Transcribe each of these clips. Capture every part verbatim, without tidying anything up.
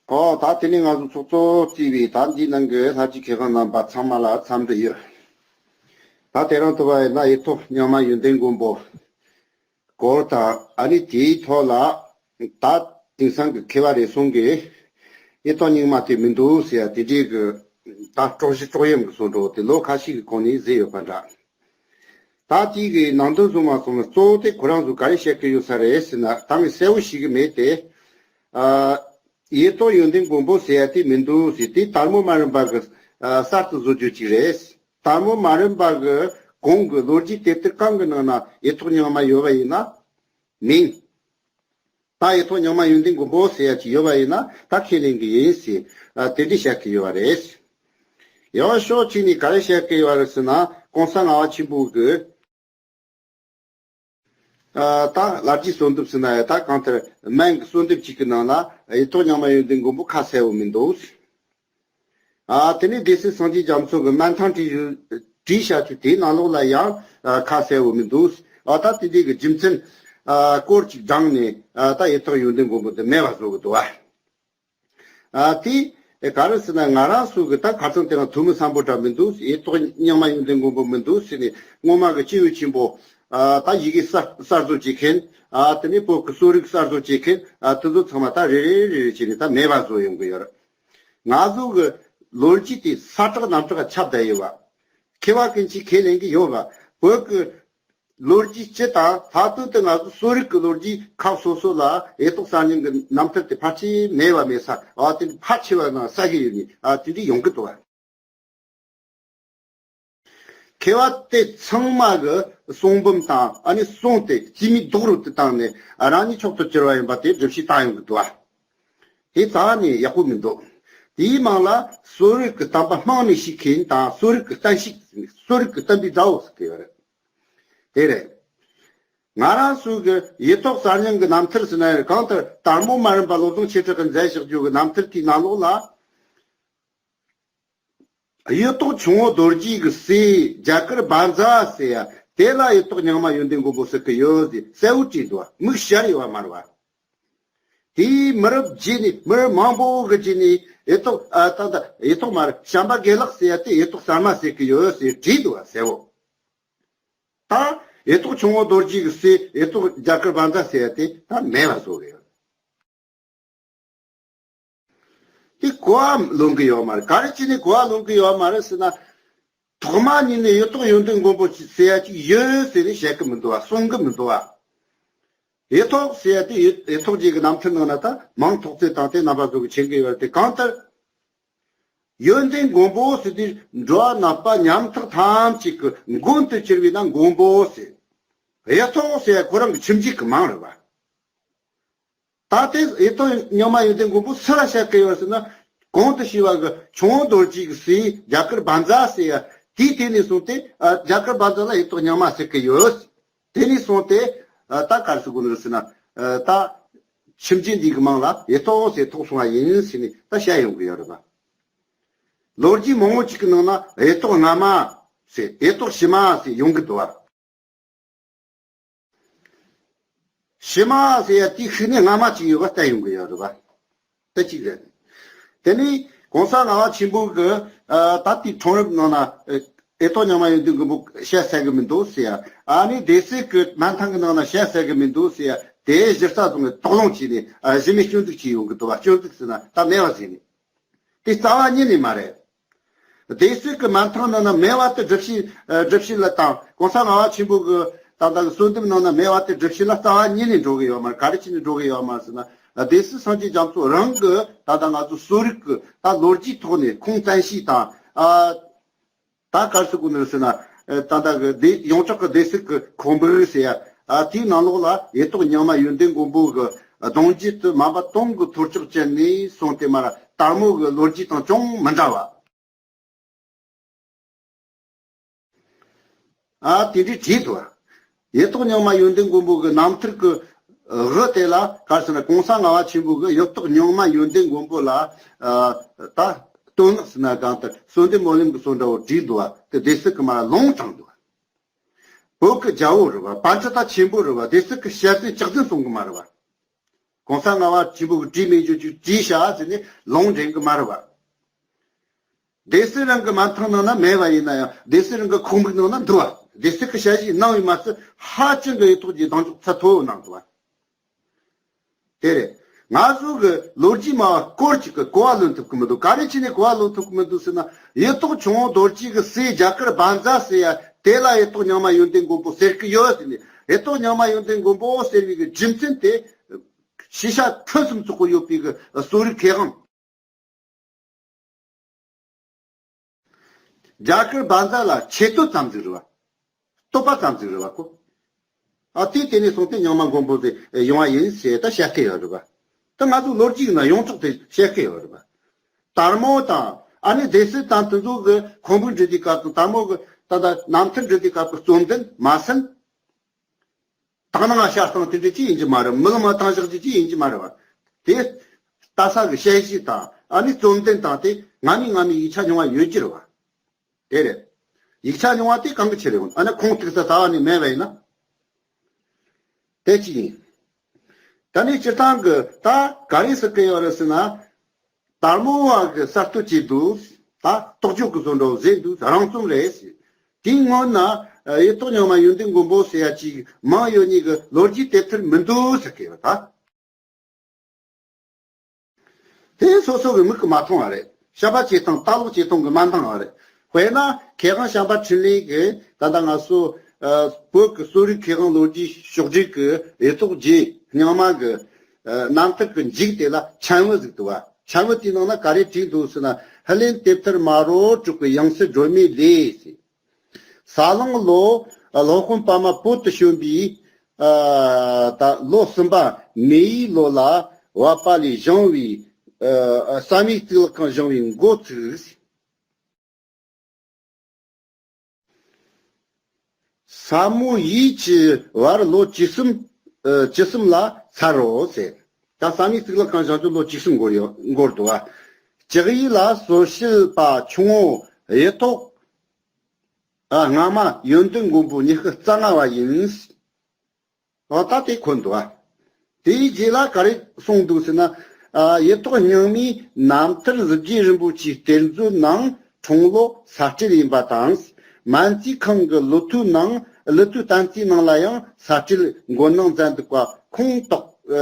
ཨོ། ད་དེ་ནས་ང་ཚོ་ཚོགས་གཙོ་བརྩིས་པའི་ད་འདིའི་ནང་གི་ལྷ་རྗེ་མཁས་དབང་རྣམ་པ་ཚང་མ་ལ་འཚམས་འདྲི་ཡོད། ད་དེ་རིང་དུ་བ་ཡིན་ན་ཡེ་ཐོག་རྙིང་མ་ཡོན་ཏན་མགོན་པོ་སྐོར་དང་། ཨ་ནི་དེའི་ཐོག་ལ་ད་དེང་སང་གི་མཁས་པ་རེ་ཟུང་གིས་ཡེ་ཐོག་རྙིང་མ་དེ་མི་འདུག་ཟེར་ཡ་དེ་འདྲའི་གི་ད་དཀྲོག་གཞི་དཀྲོག་གཡམ་གི་བཟོ་འདྲ་དེ་ལོ་ཁ་ཤས་ཀྱི་གོང་ནས་བཟོས་ཡོད་པ་འདྲ། ད་དེའི་གི་ནང་དོན་བཟུང་མ་སོང་ན་གཙོ་བོ་དེ་ཁོ་རང་ཚོ་ག་རེ་བཤད་ཀྱི་ཡོད་ས་རེད་ཟེར་ན། ད་ངས་གསལ་བོ་ཤེས་ཀྱི་མེད་དེ། ཨ། ཡེ་ཐོག་ཡོན་ཏན་མགོན་པོ་ཟེར་ཡ་དེ་མི་འདུག་ཟེར། དེ་དར་མོ་དམའ་རིམ་པ་གི་ཨ་གསར་དུ་བཟོ་རྒྱུ་ཅིག་རེད། དར་མོ་དམའ་རིམ་པ་གི་གོང་གི་ལོ་རྒྱུས་དེབ་ཐེར་གང་གི་ནང་ན་ཡེ་ཐོག་རྙིང་མ་ཡོད་པ་ཡིན་ན་མིན། ད་ཡེ་ཐོག་རྙིང་མ་ཡོན་ཏན་མགོན་པོ་ཟེར་ཡ་ཅིག་ཡོད་པ་ཡིན་ན་ད་ཁས་ལེན་གི་ཡིན་ཟེར། ཨ། དེ་འདྲ་བཤད་ཀྱི་ཡོད་པ་རེད། ཡང་ཕྱོགས་གཅིག་ནས་ག་རེ་བཤད་ཀྱི་ཡོད་པ་རེད་ཟེར་ན། གོང་ས་ལྔ་པ་ཆེན་པོ་གི་ཨ། ད་ལྷ་རྗེ་གསོལ་འདེབས་ཟེར་ན་ཡང་ད་གང་ལྟར་སྨན་གྱི་གསོལ་འདེབས་གཅིག་གི་ནང་ལ་ཡེ་ཐོག་རྙིང་མ་ཡོན་ཏན་མགོན་པོ་ཁ་གསལ་བོ་མི་འདུག། ཨ། དེ་ནས་སྡེ་སྲིད་སངས་རྒྱས་རྒྱ་མཚོ་གི་སྨན་ཐང་བྲིས་བྲིས་བཞག་རྒྱུ་དེའི་ནང་ལོགས་ལ་ཡང་ཨ་ཁ་གསལ་བོ་མི་འདུག། ཨ། ད་དེ་འདྲའི་གི་རྒྱུ་མཚན་ཨ་སྐོར་ཅིག་བགྲངས་ནས། ཨ། ད་ཡེ་ཐོག་ཡོན་ཏན་མགོན་པོ་འདི་མེད་པ་བཟོ་གི་འདུག་བ། ཨ། དེ་ག་རེ་ཟེར་ན། ང་རང་ཚོ་གི་ད་ཁ་སང་དེ་རིང་ཐུ་མི་སམ་བྷོ་ཊ་མི་འདུག། ཡེ་ཐོག་རྙིང་མ་ཡོན་ཏན་མགོན་པོ་མི་འདུག་ཟེར་ནས། སྔོན་མ་གི་སྐྱེས་བུ་ཆེན་པོ། ཨ། ད་ཡི་གེ་གསར་གསར་བཟོ་བྱེད་མཁན། ཨ། དེ་ནས་བོད་ཀྱི་གསོ་རིག་གསར་བཟོ་བྱེད་མཁན། ཨ། དེ་ཚོ་ཚང་མ་ད་རེ་རེ་རེ་རེ་བྱས་ནས་ད་མེད་པ་བཟོ་ཡོང་གི་ཡོད་རེད། ང་ཚོ་གི་ལོ་རྒྱུས་དེ་ས་བཀྲག་གནམ་བཀྲག་ཁྱབ་བསྡད་ཡོད་པ། མཁས་པ་ཀུན་གྱིས་ཁས་ལེན་གྱི་ཡོད་པ། བོད་ཀྱི་ལོ་རྒྱུས་སྤྱི་དང་། ལྷག་དོན་དུ་ང་ཚོ་གསོ་རིག་གི་ལོ་རྒྱུས་ཁག་སོ་སོ་ལ་ཡེ་ཐོག་གསར་རྙིང་གི་རྣམ་ཐར་དེ་ཕལ་ཆེར་མེད་པ་མེད་ས། ཨ། དེ་ཕལ་ཆེ་བ་ནང་གསལ་གྱི་ཡོད་ནི། ཨ། དེ་འདྲ་ཡོང་གི་འདུག་བ། མཁས་པ་དེ་ཚང་མ་གི་གསུང་འབུམ་དང་། ཨ་ནི་གསུང་དེ་རྩིས་མེད་རྡོག་རོལ་དུ་བཏང་ནས་རང་ཉིད་མཆོག་ཏུ་གྱུར་པ་ཡིན་པ་དེ་སྒྲུབ་བྱེད་བཏང་ཡོང་གི་འདུག་བ། དེ་རྩ་བ་ནས་ཡག་པོ་མི་འདུག། དེའི་མིང་ལ་གསོ་རིག་གི་བསྟན་པ་རྨང་ནས་ཞིག་མཁན་དང་། གསོ་རིག་གི་བསྟན་བཤིག། གསོ་རིག་གི་བསྟན་པའི་དགྲ་བོ་ཟེར་གྱི་ཡོད་རེད། དེ་རེད། ང་རང་ཚོའི་གི་ཡེ་ཐོག་གསར་རྙིང་གི་རྣམ་ཐར་ཟེར་ན་ཡང་། གང་ལྟར་དར་མོ་དམའ་རིམ་པ་བློ་བཟང་ཆོས་གྲགས་ཀྱིས་མཛད་བཞག་རྒྱུ་གི་རྣམ་ཐར་དེའི་ནང་ལོགས་ལ། ཡེ་ཐོག་ཆུང་ངུ་རྡོ་རྗེ་གི་སྲས་རྒྱ་གར་བཛྲ་ཟེར་ཡ་དེ་ལ་ཡེ་ཐོག་རྙིང་མ་ཡོན་ཏན་མགོན་པོ་ཟེར་གི་ཡོད་ཟེར་གསལ་བོ་བྲིས་འདུག་བ། མིག་ཞར་ཡོད་པ་མ་རེད་བ། དེའི་མི་རབས་རྗེས་ནས། མི་རབས་མང་པོ་གི་རྗེས་ནས་ཡེ་ཐོག་ཨ། ད་ད་ཡེ་ཐོག་མ་རེད། བྱམས་པ་དགེ་ལེགས་ཟེར་ཡ་དེ་ཡེ་ཐོག་གསར་མ་ཟེར་གི་ཡོད་ཟེར་བྲིས་འདུག་བ། གསལ་བོ། ད་ཡེ་ཐོག་ཆུང་ངུ་རྡོ་རྗེ་གི་སྲས་ཡེ་ཐོག་རྒྱ་གར་བཛྲ་ཟེར་ཡ་དེ་ད་མེད་པ་བཟོ་གི་ཡོད། དེ་གོ་བ་ལོན་གི་ཡོད་མ་རེད། ག་རེ་བྱས་ནས་གོ་བ་ལོན་གི་ཡོད་མ་རེད་ཟེར་ན། ཐོག་མ་ཉིད་ནས་ཡེ་ཐོག་ཡོན་ཏན་མགོན་པོ་ཟེར་ཡ་ཅིག་ཡོད་ཟེར་ནས་བཤད་གི་མི་འདུག་བ། གསུང་གི་མི་འདུག་བ། ཡེ་ཐོག་ཟེར་ཡ་དེ་ཡེ་ཡེ་ཐོག་རྗེ་གི་རྣམ་ཐར་ནང་ན་ད་མིང་ཐོགས་ཚད་དང་དེ་རྣམ་པ་ཚོ་གིས་མཁྱེན་གི་ཡོད་རེད་དེ། གང་ལྟར་ཡོན་ཏན་མགོན་པོ་ཟེར་དུས་འགྲོ་བ་ནད་པ་ཉམ་ཐག་ཐམས་ཅད་ཀྱི་མགོན་དུ་གྱུར་པས་ན་མགོན་པོ་ཟེར། ཡེ་ཐོག་ཟེར་ཡ་ཁོ་རང་གི་ཁྱིམ་རྒྱུད་ཀྱི་མིང་རེད་བ། ད་དེ་ཡེ་ཐོག་རྙིང་མ་ཡོན་ཏན་མགོན་པོ་སུ་ལ་བཤད་ཀྱི་ཡོད་ཟེར་ན། གོང་དུ་ཞུས་པ་གི་ཆུང་ངུ་རྡོ་རྗེ་གི་སྲས་རྒྱ་གར་བཛྲ་ཟེར་ཡ་དེའི་དེ་ནས་བཟུང་སྟེ། ཨ། རྒྱ་གར་བཛྲ་ལ་ཡེ་ཐོག་རྙིང་མ་ཟེར་གི་ཡོད། དེ་ནས་བཟུང་སྟེ། ཨ། ད་ག་རེ་ཟེར་དགོས་ནི་རེད་ཟེར་ན། ཨ། ད་ཁྱིམ་རྒྱུད་འདི་གི་མིང་ལ་ཡེ་ཐོག་ཟེར་ཐོགས་སོང་བ་ཡིན་ཟེར་ནས་ད་བཤད་ཡོང་གི་ཡོད་རེད་པ། ལོ་རྒྱུས་མང་པོ་ཅིག་གི་ནང་ན་ཡེ་ཐོག་སྔ་མ་ཟེར། ཡེ་ཐོག་ཕྱི་མ་ཟེར་ཡོང་གི་འདུག་བ། ཕྱི་མ་ཟེར་ཡ་དེ་ཤུལ་ནས་སྔ་མ་ཅིག་ཡོད་པ་བསྟན་ཡོང་གི་ཡོད་རེད་པ། དེ་གཅིག་རེད། དེ་ནས་གོང་ས་ལྔ་པ་ཆེན་པོ་གི། ཨ། ད་དེའི་འཁྲུངས་རབས་ནང་ན། ཨ། ཡེ་ཐོག་རྙིང་མ་ཡོན་ཏན་མགོན་པོ་བཤད་ས་གི་མི་འདུག་ཟེར་ཡ། ཨ་ནི་སྡེ་སྲིད་ཀྱི་སྨན་ཐང་གི་ནང་ན་བཤད་ས་གི་མི་འདུག་ཟེར་ཡ། དེ་གཞི་རྩ་བཟུང་ནས་དོགས་སློང་བྱས་ནས། ཨ། གཞི་མེད་སྐྱོན་འཛུགས་བྱས་ཡོང་གི་འདུག་བ། སྐྱོན་འཛུགས་ཟེར་ན་ད་མེད་པ་ཟེར་ནས། དེ་རྩ་བ་ཉིད་ནས་མ་རེད། སྡེ་སྲིད་ཀྱི་སྨན་ཐང་ནང་ན་མེད་པ་དེ་སྒྲུབ་བྱེད། ཨ། སྒྲུབ་བྱེད་ལ་དང་། གོང་ས་ལྔ་པ་ཆེན་པོ་གི་ད་ལྟ་གི་གསོལ་འདེབས་ནང་ན་མེད་པ་དེ་སྒྲུབ་བྱེད་ལ་རྩ་བ་ཉིད་ནས་འགྲོ་གི་ཡོད་མ་རེད། ག་རེ་བྱས་ནས་འགྲོ་གི་ཡོད་མ་རེད་ཟེར་ན། སྡེ་སྲིད་སངས་རྒྱས་རྒྱ་མཚོ་རང་གི་ད་ལྟ་ང་ཚོ་གསོ་རིག་གི་ད་ལོ་རྒྱུས་ཐོག་ནས་ཁུངས་བཙན་ཤེས་དང་། ཨ། ད་ག་རེ་ཟེར་དགོས་ནི་རེད་ཟེར་ན། ཨ། ད་ལྟ་གི་སྡེ། ཡོངས་གྲགས་ཀྱི་སྡེ་སྲིད་ཀྱི་ཁང་པ་ཟེར་ཡ། ཨ། དེའི་ནང་ལོགས་ལ་ཡེ་ཐོག་རྙིང་མ་ཡོན་ཏན་མགོན་པོ་གི་གདུང་རྒྱུད་དུ་མ་འབད་དུང་གི་ཐོར་ཅོག་ཅན་ནས་སོང་སྟེ་མར་དར་མོ་གི་ལོ་རྒྱུས་དང་ཅུང་མི་འདྲ་བ། ཨ། དེ་འདྲའི་བྲིས་འདུག་བ། ཡེ་ཐོག་རྙིང་མ་ཡོན་ཏན་མགོན་པོ་གི་རྣམ་ཐར་གི་འོག་དེ་ལ་ག་རེ་ཟེར་ན། གོང་ས་ལྔ་པ་ཆེན་པོ་གིས་ཡེ་ཐོག་རྙིང་མ་ཡོན་ཏན་མགོན་པོ་ལ། ཨ། ད་བསྟོད་བསྔགས་ཟེར་ན། གང་ལྟར་གསོལ་འདེབས་སྨོན་ལམ་གྱི་སོ་འདྲ་བོ་བྲིས་འདུག་བ། དེ་སྡེ་སྲིད་ཀྱིས་མར་ལུང་དྲངས་འདུག་བ། བོད་ཀྱི་རྒྱལ་པོ་རེད་བ། པཎ་ཙི་ཏ་ཆེན་པོ་རེད་བ། སྡེ་སྲིད་ཀྱི་ཞལ་རྩེད་ལྕག་རྫུན་གསུང་གི་མ་རེད་བ། གོང་ས་ལྔ་པ་ཆེན་པོ་གི་བྲིས་མེད་རྒྱུ་ཅིག་བྲིས་བཞག་ཟེར་ནས་ལུང་འདྲེན་གི་མ་རེད་བ། སྡེ་སྲིད་རང་གི་མ་མཐའ་ནང་ན་མེད་པ་ཡིན་ན་ཡང་སྡེ་སྲིད་རང་གི་ཁོག་མིག་ནང་ན་འདུག་བ། སྡེ་སྲིད་ཀྱི་ཞལ་བཞེས་གནང་བའི་མ་ཚད་ཧ་ཅང་གི་ཡེ་ཐོག་གི་གདེང་འཇོག་ཚད་མཐོ་བོ་གནང་འདུག་བ། དེ་རེད། ང་ཚོ་གི་ལོ་རྒྱུས་སྨྲ་བ་སྐོར་གཅིག་གི་གོ་བ་ལོན་ཐུབ་ཀྱི་མི་འདུག་ག་རེ་བྱས་ནས་གོ་བ་ལོན་ཐུབ་ཀྱི་མི་འདུག་ཟེར་ན། ཡེ་ཐོག་ཆུང་ངུ་རྡོ་རྗེ་གི་སྲས་རྒྱ་གར་བཛྲ་ཟེར་ཡ་དེ་ལ་ཡེ་ཐོག་རྙིང་མ་ཡོན་ཏན་མགོན་པོ་ཟེར་གི་ཡོད་ཟེར་ནས། ཡེ་ཐོག་རྙིང་མ་ཡོན་ཏན་མགོན་པོ་ཟེར་བའི་གི་རྒྱུ་མཚན་དེ། ཤེས་བྱ་ཕུན་སུམ་ཚོགས་པོ་ཡོད་པའི་གི་གསོ་རིག་མཁས་དབང་། རྒྱ་གར་བཛྲ་ལ་ཆེ་བསྟོད་ཙམ་ཟིག་རེད་བ། བསྟོད་པ་ཙམ་ཟིག་རེད་བ་ཁོ། ཨ་དེ་དེ་ནས་བཟུང་སྟེ་རྙིང་མ་མགོན་པོ་དེ་ཡོང་བ་ཡིན་ཞེས་ད་བཤད་ཀྱི་ཡོད་རེད་བ། ད་ང་ཚོ་ལོ་རྒྱུས་ནང་ཡོངས་གྲགས་དེ་བཤད་ཀྱི་ཡོད་རེད་བ། དར་མོ་དང་ཨ་ནི་སྡེ་སྲིད་དང་དེ་ཚོ་གི་ཁོང་བུ་འབྲི་དུས་སྐབས་དང་དར་མོ་གི་ད་ལྟ་རྣམ་ཐར་འབྲི་དུས་སྐབས་ཀྱི་རྩོམ་དོན་མ་ཟིན། དག་སྣང་ང་ཤར་སྟངས་དེ་འདྲ་ཅི་ཡིན་གྱི་མ་རེད། རྨི་ལམ་ང་བཏང་བཞག་རྒྱུ་ཅི་ཡིན་གྱི་མ་རེད་བ། དེ་ལྟ་ས་གི་དཔྱད་གཞི་དང་ཨ་ནི་རྩོམ་དོན་དང་དེ་ང་མི་ང་མི་ཡིག་ཆ་རྙིང་བ་ཡོད་ཀྱི་རེད་བ། དེ་རེད། ཡིག་ཆ་རྙིང་བ་དེ་གང་གི་ཆེད་རེད་འོང་། ཨ་ནི་ཁུངས་གཏུགས་ས་རྩ་བ་ནས་མེད་པ་ཡིན་ན། དེ་གཅིག་ཡིན། ད་ནི་སྤྱིར་བཏང་གི་ད་ག་རེ་ཟེར་གི་ཡོད་རེད་ཟེར་ན། དར་མོ་བ་གི་གསར་གཏོད་བྱས་འདུག་ད་རྟོགས་བརྗོད་ཀྱི་བཟོ་འདྲ་བཟོས་འདུག་རང་རྩོམ་རེད་ཟེར། དེའི་སྔོན་ན་ཡེ་ཐོག་རྙིང་མ་ཡོན་ཏན་མགོན་པོ་ཟེར་ཡ་ཅིག་མང་ཡོད་ནི་གི་ལོ་རྒྱུས་དེབ་ཐེར་མི་འདུག་ཟེར་གི་ཡོད་ད། དེ་སོ་སོ་གི་མིག་གིས་མ་མཐོང་བ་རེད། བཤད་པ་བྱེད་སྟངས་ལྟ་ཀློག་བྱེད་སྟངས་གིས་མ་འདང་བ་རེད། དཔེར་ན་མཁས་དབང་བྱམས་པ་འཕྲིན་ལས་ཀྱིས་ད་ལྟ་ང་ཚོ་ཨ་བོད་ཀྱི་གསོ་རིག་མཁས་དབང་ལོ་རྒྱུས་ཕྱོགས་སྒྲིག་གི་ཡེ་ཐོག་རྗེ་རྙིང་མ་གི་ཨ་རྣམ་ཐར་གྱི་མཇུག་དེ་ལ་ཕྱག་དངུལ་ཟིག་འདུག་བ། ཕྱག་དངུལ་དེའི་ནང་ན་ག་རེ་བྲིས་འདུག་ཟེར་ན། ཧི་ལན་དེབ་ཐེར་མ་རོ་དྲུག་གི་ཡང་སྲིད་སྒྲོན་མེ་ལས་ཟེར། ས་གླང་ལོ་སློབ་དཔོན་པདྨ་བོད་དུ་བྱོན་པའི་ཨ་ད་ལོ་གསུམ་པ་མེ་ཡི་ལོ་ལ་བལ་པ་ལས་བཞེངས་པའི་ཨ་བསམ་ཡས་གཙུག་ལག་ཁང་བཞེངས་པའི་འགོ་ཚུགས། ས་མོ་ཡིས་ཀྱི་བར་ལོ་བཅུ་གསུམ་ཨ་བཅུ་གསུམ་ལ་ཚར་རོ་ཟེར། ད་བསམ་ཡས་གཙུག་ལག་ཁང་བཞེངས་རྒྱུ་ལོ་བཅུ་གསུམ་འགོར་ཡོད་འགོར་འདུག་ཨ། ལྕགས་ཡུལ་ལ་སོར་བཤད་པ་ཆུང་ངུ་ཡེ་ཐོག་ཨ་སྔ་མ་ཡོན་ཏན་མགོན་པོ་ཉི་ཤུ་རྩ་ལྔ་བ་ཡིན། ཨོ་ད་དེ་འཁོད་འདུག་ཨ། དེའི་རྗེས་ལ་ག་རེ་གསུངས་འདུག་ཟེར་ན། ཨ་ཡེ་ཐོག་རྙིང་མའི་རྣམ་ཐར་གཟི་བརྗིད་རིན་པོ་ཆེའི་གཏེར་མཛོད་ནང་འཁྲུངས་ལོ་ས་སྤྲེལ་ཡིན་པ་དང་། སྨན་རྩིས་ཁང་གི་ཀླུ་ཐུག་ནང་ཀླུ་ཐུག་བསྟན་རྩིས་ནང་ལ་ཡང་ས་སྤྲེལ་མགོ་ནང་མཛད་འདུག་པ་ཁུངས་དག་ཨ་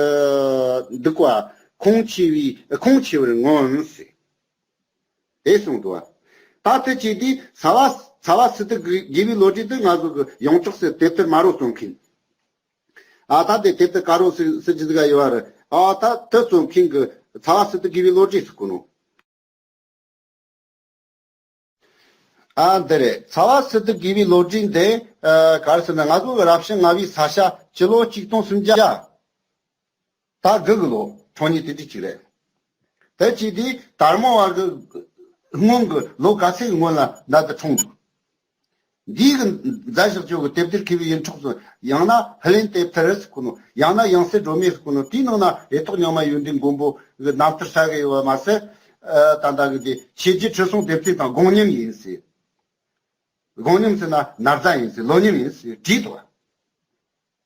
འདུག་པ་ཁུངས་ཆེ་བའི་ཁུངས་ཆེ་བར་མངོན་ཟེར། དེ་གསུངས་འདུག་བ། ད་དེ་བྱས་དུས་ཚ་བ་ཚ་བ་སི་ཏུ་དགེ་བའི་བློ་གྲོས་དེ་ང་ཚོ་གི་ཡོངས་གྲགས་སུ་དེབ་ཐེར་མ་རོ་གསུང་མཁན། ཨ་ད་དེ་དེབ་ཐེར་དཀར་རོ་སི་སི་ཇི་ཟིག་ག་ཡོད་རེད། ཨ་ད་དེ་གསུང་མཁན་གི་ཚ་བ་སི་ཏུ་དགེ་བའི་བློ་གྲོས་སུ་གོ་ནོ། ཨ་འདི་རེད། ཚ་བ་སི་ཏུ་དགེ་བའི་བློ་གྲོས་འདི་ཨ་ག་རེ་ཟེར་ན། ང་ཚོ་གི་རབ་བྱུང་ལྔ་པའི་ས་ཞ་སྤྱི་ལོ་གཅིག་སྟོང་སུམ་བརྒྱ། ད་དགུ་གི་ལོ་འཁྲུངས་ཉིན་དེ་དུས་གཅིག་རེད། དེ་བྱས་དུས་དར་མོ་བ་གི་སྔོན་གི་ལོ་ག་ཚོད་གི་སྔོན་ལ་ད་དུ་འཁྲུངས་འདུག་འདི་གི་མཛད་བཞག་ཆོག་གི་དེབ་ཐེར་མཁས་པའི་ཡིན་འཕྲོག་སོ། ཡང་ན་ཧི་ལན་དེབ་ཐེར་ཟེར་གོ་ནོ། ཡང་ན་ཡང་སྲིད་སྒྲོན་མེ་ཟེར་གོ་ནོ། དེའི་ནང་ན་ཡེ་ཐོག་རྙིང་མ་ཡོན་ཏན་མགོན་པོ་གི་རྣམ་ཐར་ཟེར་གི་ཡོད་པ་མ་ཟད། ཨ་ད་ལྟ་གི་དེ་ཆོས་རྗེ་ཁྲི་སྲོང་ལྡེ་བཙན་དང་དགོངས་མྱོང་ཡིན་ཟེར། དགོངས་མྱོང་ཟེར་ན་ན་རྫ་ཡིན་ཟེར། ལོ་མྱོང་ཡིན་ཟེར་བྲིས་འདུག་བ།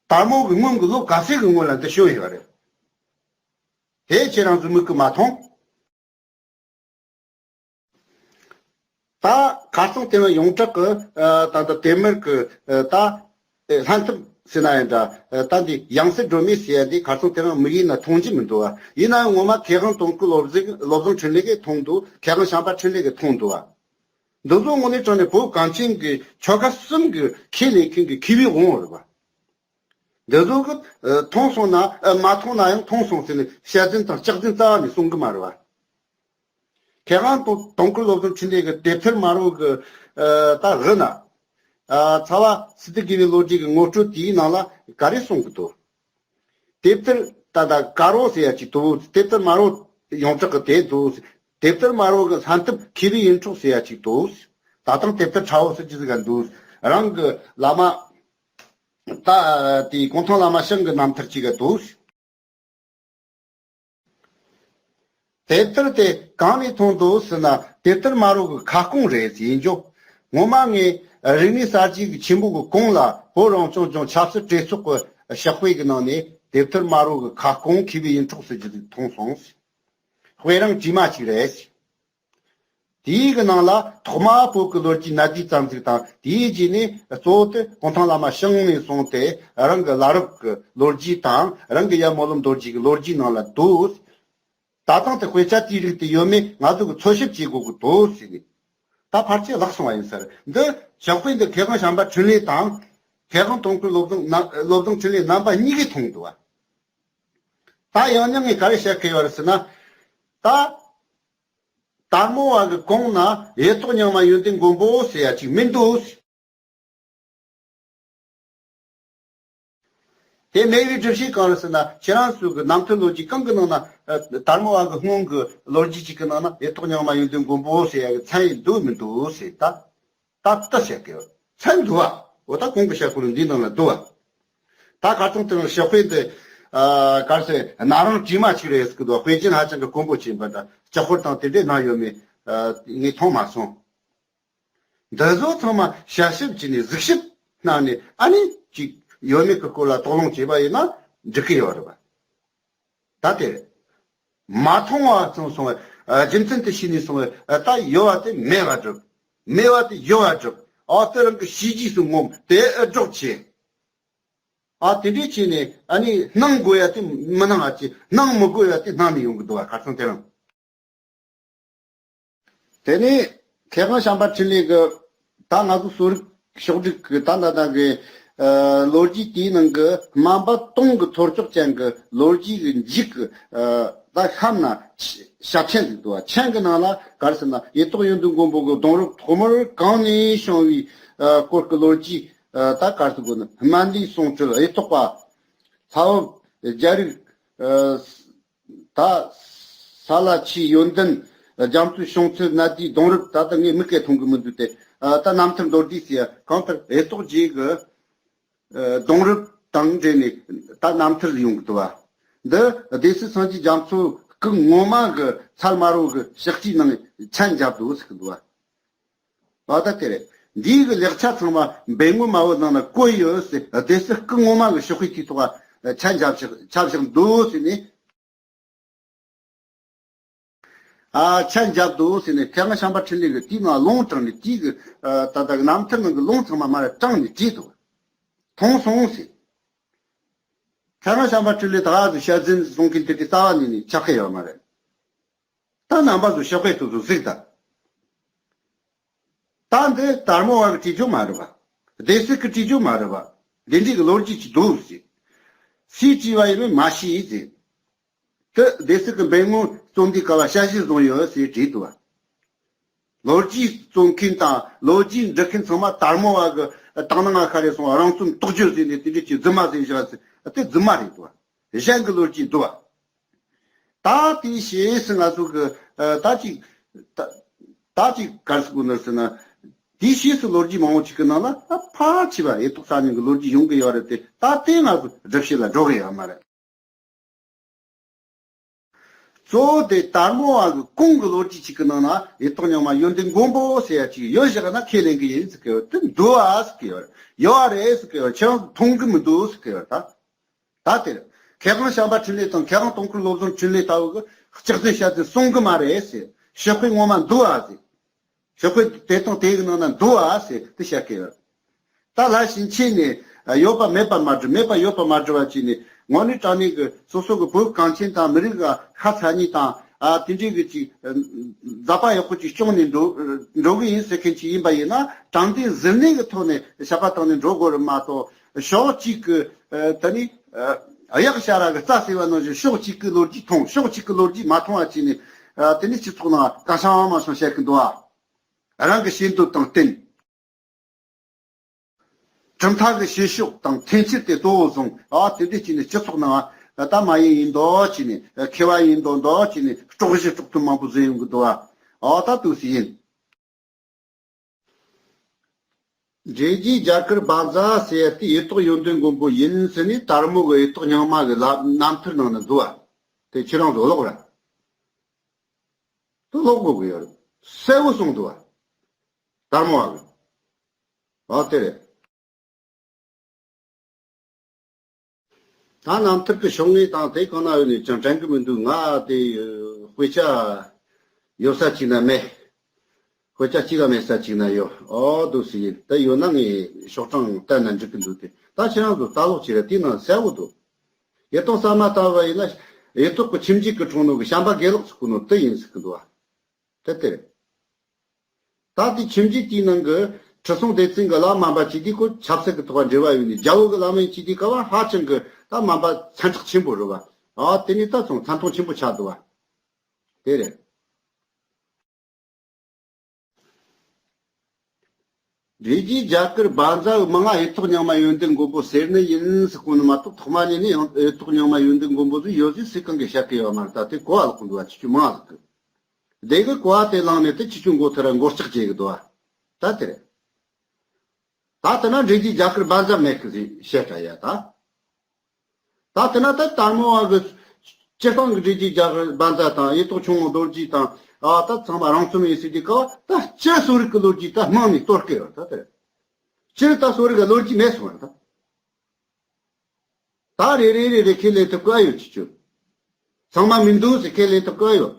དར་མོ་གི་སྔོན་གི་ལོ་ག་ཚོད་གི་སྔོན་ལ་འདི་བྱུང་ཡོད་རེད། དེ་ཁྱེད་རང་ཚོ་མིག་གིས་མ་མཐོང་། ད་ཁ་སང་དེ་རིང་ཡོངས་གྲགས་ཀྱི་ཨ་ད་ལྟ་དེབ་དམར་གྱི་ཨ་ད་ཨེ་ལྷན་ཐབས་ཟེར་ན་ཡང་འདྲ། ཨ་ད་འདི་ཡང་སྲིད་སྒྲོན་མེ་ཟེར་ཡ་འདི་ཁ་སང་དེ་རིང་དམིགས་ཡུལ་ན་མཐོང་རྒྱུ་མི་འདུག་བ། ཡིན་ན་ཡང་ངོ་མ་མཁས་དབང་དོན་བཀུག་བློ་བཟང་བློ་བཟང་འཕྲིན་ལས་ཀྱིས་མཐོང་འདུག་མཁས་དབང་བྱམས་པ་འཕྲིན་ལས་ཀྱིས་མཐོང་འདུག་བ། འདི་ཚོ་དངོས་གནས་དྲང་གནས་བོད་གངས་ཅན་གྱི་ཆོལ་ཁ་གསུམ་གྱི་ཁས་ལེན་མཁན་གྱི་མཁས་པའི་དབང་པོ་རེད་བ། འདི་ཚོ་གི་ཨ་མཐོང་སོང་ན་ཨ་མ་མཐོང་ན་ཡང་མཐོང་སོང་ཟེར་ནས་ཞལ་འཛིན་དང་ལྕགས་འཛིན་རྩ་བ་ནས་གསུང་གི་མ་རེད་བ། མཁས་དབང་དོ་དོན་བཀུག་བློ་བཟང་འཕྲིན་ལས་ཀྱི་དེབ་ཐེར་མ་རོ་གི་ཨ་ད་རི་ན་ཨ་ཚ་བ་སི་ཏུ་དགེ་བའི་བློ་གྲོས་ཀྱི་ངོ་སྤྲོད་དེའི་ནང་ལ་ག་རེ་གསུང་གི་འདུག་དེབ་ཐེར་ད་ད་དཀར་རོ་ཟེར་ཡ་ཅིག་འདུག་དེབ་ཐེར་མ་རོ་ཡོངས་གྲགས་ཀྱི་དེ་འདུག་དེབ་ཐེར་མ་རོ་གི་ལྷན་ཐབས་མཁས་པའི་ཡིན་འཕྲོག་ཟེར་ཡ་ཅིག་འདུག་ད་ཐེངས་དེབ་ཐེར་ཁྲ་བོ་ཟེར་གྱི་ཟིག་ག་འདུག་རང་གི་བླ་མ་ད་དེ་གུང་ཐང་བླ་མ་ཞང་གི་རྣམ་ཐར་ཅིག་ག་འདུག་དེབ་ཐེར་དེ་གང་ནས་མཐོང་འདུག་ཟེར་ན། དེབ་ཐེར་མ་རོ་གི་ཁ་སྐོང་རེད་ཡིན་རྒྱུ། ངོ་མ་ངས་རིག་གནས་གསར་བརྗེ་གི་ཆེན་པོ་གི་གོང་ལ་བོད་རང་སྐྱོང་ལྗོངས་ཆབ་སྲིད་གྲོས་ཚོགས་ཀྱི་ཞབས་པའི་གི་ནང་ནས་ དེབ་ཐེར་དམར་པོ་གི་ཁ་སྐོང་མཁས་པའི་ཡིན་འཕྲོག་ཟེར་རྒྱུ་ཟིག་མཐོང་སོང་། དཔེ་རང་དྲི་མ་གཅིག་རེད། དེའི་གི་ནང་ལ་ཐོག་མ་བོད་ཀྱི་ལོ་རྒྱུས་གནའ་དུས་ཙམ་ཟིག་དང་། དེའི་རྗེས་ནས་གཙོ་བོ་དེ་གུང་ཐང་བླ་མ་ཞང་ནས་བཟུང་སྟེ་རང་གི་བླ་རབས་ཀྱི་ལོ་རྒྱུས་དང་། རང་གི་ཡབ་སྨོན་ལམ་རྡོ་རྗེ་གི་ལོ་རྒྱུས་ནང་ལ་འདུག། ད་ཐེངས་དེ་དཔེ་ཆ་དེའི་རིགས་དེ་ཡོད་མེད་ང་ཚོ་གི་འཚོལ་ཞིབ་བྱེད་དགོས་ཀྱི་འདུག་ཟེར་ནས། ད་ཕལ་ཆེར་བརླག་སོང་བ་ཡིན་ས་རེད། འདི་ཞོགས་པའི་འདི་མཁས་དབང་བྱམས་པ་འཕྲིན་ལས་དང་། མཁས་དབང་དོན་ཁུར་བློ་བཟང་ན་བློ་བཟང་འཕྲིན་ལས་རྣམ་པ་གཉིས་ཀས་མཐོང་འདུག་བ། ད་ཡང་ཉང་ངས་ག་རེ་བཤད་གི་ཡོད་རེད་ཟེར་ན། ད་དར་མོ་བ་གི་གོང་ན་ཡེ་ཏོག་རྙིང་མ་ཡོན་ཏན་མགོན་པོ་ཟེར་ཡ་ཅིག་མི་འདུག། དེ་མེད་པའི་སྒྲུབ་བྱེད་གང་རེད་ཟེར་ན། ཁྱེད་རང་ཚོ་གི་རྣམ་ཐར་ལོ་རྒྱུས་གང་གི་ནང་ན། ཨ། དར་མོ་བ་གི་སྔོན་གི་ལོ་རྒྱུས་ཅིག་གི་ནང་ན་ཡེ་ཏོག་རྙིང་མ་ཡོན་ཏན་མགོན་པོ་ཟེར་ཡ་གི་མཚན་ཡིན་འདུག་མི་འདུག་ཟེར། ད་ད་ལྟ་བཤད་གི་ཡོད། མཚན་འདུག་བ། འོ་ད་གོང་གི་བཤད་ཁུལ་འདིའི་ནང་ལ་འདུག་བ། ད་ཁ་སང་དེ་རིང་ཞོགས་པའི་འདི། ཨ། ག་རེ་ཟེར། ན་རང་དྲི་མ་གཅིག་རེད་ཟེར་གི་འདུག་བ། དཔེ་རྒྱན་ཧ་ཅང་གི་དཀོན་པོ་ཆེ་ཡིན་པ་འདྲ། ལྕགས་ཕོར་དང་དེ་འདྲའི་ནང་ཡོད་མེད། ཨ། ངས་མཐོང་མ་སོང་། འདི་ཚོ་ཚང་མ་དཔྱད་ཞིབ་བྱས་ནས་གཟིགས་ཞིབ་གནང་ནས། ཨ་ནི་ཅིག་ཡོད་མེད་ཀྱི་སྐོར་ལ་དོགས་སློང་བྱས་པ་ཡིན་ན་འགྲིག་གི་ཡོད་རེད་པ། ད་དེ་མ་མཐོང་བ་ཙམ་སོང་བས། རྒྱུ་མཚན་དེ་ཤེས་ནས་སོང་བས། ད་ཡོད་པ་དེ་མེད་པ་སྒྲུབ། མེད་པ་དེ་ཡོད་པ་སྒྲུབ། ཨ། དེ་རང་གི་ཤེས་རྒྱུས་སུ་ངོམ། དེ་ཨ་སྒྲོག་བྱེད། ཨ། དེ་འདྲས་བྱས་ནས་ཨ་ནི་སྣང་དགོས་ཡ་དེ་མི་སྣང་བ་བྱས། སྣང་མི་དགོས་ཡ་དེ་སྣང་ནས་ཡོང་གི་འདུག་བ། ཁ་སང་དེ་རིང་། དེ་ནས་མཁས་དབང་བྱམས་པ་འཕྲིན་ལས་ཀྱིས། ད་ང་ཚོ་གསོ་རིག་ཕྱོགས་སྒྲིག་གི་ད་ལྟ་ད་གི། ཨ། ལོ་རྒྱུས་དེའི་ནང་གི་རྣམ་པ་སྟོང་གི་ཐོར་ཅོག་ཅན་གྱི་ལོ་རྒྱུས་ཀྱི་མཇུག་གི། ཨ། ད་གཤམ་ན་ཞབས་མཆན་ཟིག་འདུག་བ། མཆན་གྱི་ནང་ལ་ག་རེ་ཟེར་ན། ཡེ་ཏོག་ཡོན་ཏན་མགོན་པོ་གི་གདུང་རབས་ཐོག་མར་གང་ནས་བྱུང་བའི། ཨ། སྐོར་གྱི་ལོ་རྒྱུས། ཨ། ད་ག་རེ་ཟེར་དགོས་ན། སྨན་ལུས་གསུང་སྤྲུལ་ཡེ་ཏོག་པ། ལྷ་བབས་རྒྱལ་རིགས། ཨ། ད་ས་ལ་ཆུའི་ཡོན་ཏན། རྒྱ་མཚོའི་བྱུང་ཚུལ། གནའ་དུས་གདུང་རབས། ད་ལྟ་ངས་མིག་གིས་མཐོང་གི་མི་འདུག་སྟེ། ཨ། ད་རྣམ་ཐར་མདོར་བསྡུས་ཟེར་ཡ་གང་ལྟར་ཡེ་ཏོག་རྗེ་གི། ཨ། གདུང་རབས་དང་འབྲེལ་ནས་ད་རྣམ་ཐར་ཡོང་གི་འདུག་བ། འདི་སྡེ་སྲིད་སངས་རྒྱས་རྒྱ་མཚོ་སྐུ་ངོ་མ་གི་ཚལ་དམར་པོ་གི་ཞག་སྐྱིལ་ནང་མཆན་བརྒྱབ་འདུག་ཟེར་གི་འདུག་བ། ཨ། ད་དེ་རེད། འདིའི་གི་ལེགས་ཆ་ཚང་མ་འབད་ངོ་མ་བོ་ནང་ན་བཀོད་ཡོད་ཟེར། སྡེ་སྲིད་སྐུ་ངོ་མ་གི་ཞོགས་ཀའི་དུས་ཐོག་མཆན་བརྒྱབ་བཞག་བཞག་འདུག་ཟེར་ནས། ཨ། མཆན་བརྒྱབ་འདུག་ཟེར་ནས་མཁས་དབང་བྱམས་པ་འཕྲིན་ལས་ཀྱིས་དེའི་ནང་ལུང་དྲངས་ནས། དེའི་གི། ཨ། ད་ལྟ་རྣམ་ཐར་ནང་གི་ལུང་ཚང་མ་མར་དྲངས་ནས་བྲིས་འདུག། མཐོང་སོང་ཟེར། མཁས་དབང་བྱམས་པ་འཕྲིན་ལས་ད་ག་ཟེ་ཤ་ཟན་གསུང་མཁན་དེ་དེ་རྩ་བ་ནས་ནས་ཆགས་ཀྱི་ཡོད་མ་རེད། ད་རྣམ་པ་ཚོ་ཞོགས་པའི་དུས་སུ་གཟིགས་དང་། ད་འདི་དར་མོ་བ་གི་བྲིས་རྒྱུ་མ་རེད་པ། སྡེ་སྲིད་ཀྱི་བྲིས་རྒྱུ་མ་རེད་པ། འདི་འདྲའི་གི་ལོ་རྒྱུས་ཅིག་འདུག་ཟེར། སུས་བྲིས་པ་ཡིན་མིན་མ་ཤེས་ཟེར། དེ་སྡེ་སྲིད་ཀྱི་འབད་ངོ་རྩོམ་འདིའི་སྐབས་ལ་ཞལ་བཞེས་བཟུང་ཡོད་ཟེར་བྲིས་འདུག་བ། ལོ་རྒྱུས་རྩོམ་མཁན་དང་ལོ་རྒྱུས་འབྲི་མཁན་ཚང་མ་དར་མོ་བ་གི་དང་ནང་ང་ཁ་རེ་སོང་། རང་རྩོམ་རྟོགས་བརྗོད་ཟེར་ནས་དེ་འདྲ་ཅིག་རྫུན་མ་ཟེར་བཞག་ཟེར། དེ་རྫུན་མ་རེད་འདུག་བ། གཞན་གྱི་ལོ་རྒྱུས་འདུག་བ། ད་དེའི་ཕྱིས་སུ་ང་ཚོ་གི། ཨ། ད་ཅིག་ད་ད་ཅིག་ག་རེ་ཟེར་དགོས་ནི་ཟེར་ན། དེའི་ཕྱིས་སུ་ལོ་རྒྱུས་མང་པོ་ཅིག་གི་ནང་ལ། ཨ། ཕལ་ཆེ་བ་ཡེ་ཏོག་ས་གནས་ཀྱི་ལོ་རྒྱུས་ཡོང་གི་ཡོད་རེད་དེ། ད་དེ་ང་ཚོ་སྒྲུབ་བྱེད་ལ་འགྲོ་གི་ཡོད་མ་རེད། གཙོ་བོ་དེ་དར་མོ་བ་གི་གོང་གི་ལོ་རྒྱུས་ཅིག་གི་ནང་ན་ཡེ་ཏོག་རྙིང་མ་ཡོན་ཏན་མགོན་པོ་ཟེར་ཡ་ཅིག་ཡོད་བཞག་ན་ཁས་ལེན་གི་ཡིན་ཟེར་གི་ཡོད། དེ་འདུག་ཨ་ཟེར་གི་ཡོད། ཡོད་རེད་ཟེར་གི་ཡོད། ཁྱེད་རང་ཚོ་མཐོང་གི་མི་འདུག་ཟེར་གི་ཡོད། ད་ད་དེར་མཁས་དབང་བྱམས་པ་འཕྲིན་ལས་དང་མཁས་དབང་དོན་ཁུར་བློ་བཟང་འཕྲིན་ལས་ལྟ་བུ་གི་ལྕགས་ཟན་ཤ་ཟན་གསུང་གི་མ་རེད་ཟེར། ཞོགས་པའི་ངོ་མ་འདུག་ཨ་ཟེར། ཞོགས་པའི་དེ་དང་དེ་གི་ནང་ན་འདུག་ཨ་ཟེར་དེ་བཤད་གི་ཡོད། ད་ལྷ་བྱིན་ཆེ་ནས་ཡོད་པ་མེད་པར་མ་སྒྲུབ། མེད་པ་ཡོད་པར་མ་སྒྲུབ་པ་བྱས་ནས། དངོས་གནས་དྲང་གནས་ཀྱི་སོ་སོ་གི་བོད་གངས་ཅན་དང་མི་རིགས་ཀྱི་ཤ་ཚ་གཉིས་དང་། ཨ། དེ་འདྲའི་གི་ཅིག་མཛད་པ་ཡག་པོ་ཅིག་སྐྱོང་ནས་འགྲོ་འགྲོ་གི་ཡིན་ཟེར་མཁན་ཅིག་ཡིན་པ་ཡིན་ན། དྲང་བདེན་གཟུར་གནས་ཀྱི་ཐོག་ནས་བྱ་བ་བཏང་ནས་འགྲོ་དགོས་རེད་མ་གཏོགས། ཕྱོགས་གཅིག་གི། ཨ། ད་ནི། ཨ། གཡག་ཤ་ར་གི་རྩྭ་ཟེར་བ་ནང་བཞིན་ཕྱོགས་གཅིག་གི་ལོ་རྒྱུས་མཐོང་། ཕྱོགས་གཅིག་གི་ལོ་རྒྱུས་མ་མཐོང་བ་བྱས་ནས། ཨ། དེ་ནི་སྤྱི་ཚོགས་ནང་གང་བྱུང་མང་བྱུང་བཤད་གི་འདུག་ཨ། རང་གི་ཤེས་འདོད་དང་བསྟུན། གྲུབ་མཐའ་གི་བྱེད་ཕྱོགས་དང་མཐུན་ཕྱིར་དེ་གཙོ་བོ་བཟུང་། ཨ། དེ་འདྲ་བྱས་ནས་སྤྱི་ཚོགས་ནང་ད་མ་ཡིན་ཡིན་མདོག་བྱས་ནས། མཁས་པ་ཡིན་མདོག་མདོག་བྱས་ནས་དཀྲོག་གཞི་དཀྲོག་ཐུབ་མང་པོ་བཟོས་ཡོང་གི་འདུག་ཨ། ཨ། ད་དུས་སུ་ཡིན། འབྲས་རྒྱས་རྒྱ་གར་བ་ཛ་ཟེར་ཡ་དེ་ཡེ་ཏོག་ཡོན་ཏན་མགོན་པོ་ཡིན་ཟེར་ནས་དར་མོ་གི་ཡེ་ཏོག་རྙིང་མ་གི་ལ་རྣམ་ཐར་ནང་ན་འདུག་ཨ། དེ་ཁྱེད་རང་ཚོ་ཀློག་ར། དེ་ཀློག་དགོས་ཀྱི་ཡོད་རེད། གསལ་བོ་གསུངས་འདུག་ཨ། དར་མོ་བ་གི། ཨ། དེ་རེད། ད་ ང་རྣམ་ཐར་གྱི་ཕྱོགས་ངེས་དང་དེ་གང་ན་ཡོད་ནས་ཀྱང་དྲན་གི་མི་འདུག་ང་དེ་དཔེ་ཆ་ཡོད་ས་ཅིག་ན་མེད། དཔེ་ཆ་གཅིག་ལ་མེད་ས་ཅིག་ན་ཡོད། ཨོ་འདུག་སེ་ཡིན། ད་ཡོད་ན་ངས་ཤོག་གྲངས་བསྟན་ན་འགྲིག་གི་འདུག་དེ་ད་ཁྱེད་རང་ཚོ་ལྟ་ཀློག་བྱེད་ར་དེའི་ནང་གསལ་བོ་འདུག་ཡེ་ཏོག་ཟ་མ་ལྟ་བུ་ཡིན་ན་ཡེ་ཏོག་གི་ཁྱིམ་རྒྱུད་ཀྱི་འཁྲུངས་ནོ་གི་བྱམས་པ་དགེ་ལེགས་སུ་བཀོད་ནོ་དེ་ཡིན་ཟེར་གི་འདུག་བ། དེ་དེ་རེད། ད་དེ་ཁྱིམ་རྒྱུད་དེའི་ནང་གི་ཁྲི་སྲོང་ལྡེ་བཙན་གྱི་བླ་མ་མ་པ་བྱས་དུས་ཁོ་ཆབ་སྲིད་ཀྱི་ཐོག་འབྲེལ་བ་ཡོད་ནས་རྒྱལ་པོ་གི་བླ་མ་ཡིན་བྱས་དུས་སྐབས་ཧ་ཅང་གི་ད་མ་པ་མཚན་གྲགས་ཆེན་པོ་རེད་བ། ཨ་དེ་ནས་ད་སོང་མཚན་མཐོང་ཆེན་པོ་ཆགས་འདུག་བ། དེ་རེད། རིགས་རྒྱུད་རྒྱ་གར་བཛྲ་མང་ང་ཡེ་ཏོག་རྙིང་མ་ཡོན་ཏན་མགོན་པོ་ཟེར་ནི་ཡིན་ཟེར་གོ་ནི་མ་གཏོགས་ཐོག་མ་ཉིད་ནས་ཡང་ཡེ་ཏོག་རྙིང་མ་ཡོན་ཏན་མགོན་པོ་ཟིག་ཡོད་ཟིག་སུས་གང་གི་བཤད་གི་ཡོད་མ་རེད། ད་དེ་གོ་བ་ལོག་གི་འདུག་བ། ཁྱེད་ཆོས་མང་ཟིག་གི་དེ་གི་གོ་བ་དེ་བླངས་ནས་དེ་ཁྱེད་ཆོས་མགོ་ཐོར་ར་མགོ་ལྕག་བྱེད་གི་འདུག་བ། ད་དེ་རེད། ད་དེ་ན་རིགས་རྒྱུད་རྒྱ་གར་བཛྲ་མེད་གི་ཟིག་བཤད་ད་ཡ་ད། ད་དེ་ན་ད་དར་མོ་བ་གི་སྤྱིར་བཏང་གི་རིགས་རྒྱུད་རྒྱ་གར་བཛྲ་དང་ཡེ་ཏོག་ཆུང་ངུ་རྡོ་རྗེ་དང་ཨ་ད་ཚང་མ་རང་རྩོམ་ཡིན་ཟེར་དུས་སྐབས་ད་སྤྱིར་གསོ་རིག་གི་ལོ་རྒྱུས་ད་སྨྲ་ནས་གཏོར་གི་ཡོད་ད་དེ། སྤྱིར་ད་གསོ་རིག་གི་ལོ་རྒྱུས་མེད་སོང་བ་ད། ད་རེ་རེ་རེ་རེ་ཁས་ལེན་ཐུབ་གི་ཨ་ཡོད་ཅི་ཅོ། ཚང་མ་མི་འདུག་ཟེར་ཁས་ལེན་ཐུབ་གི་ཨ་ཡོད།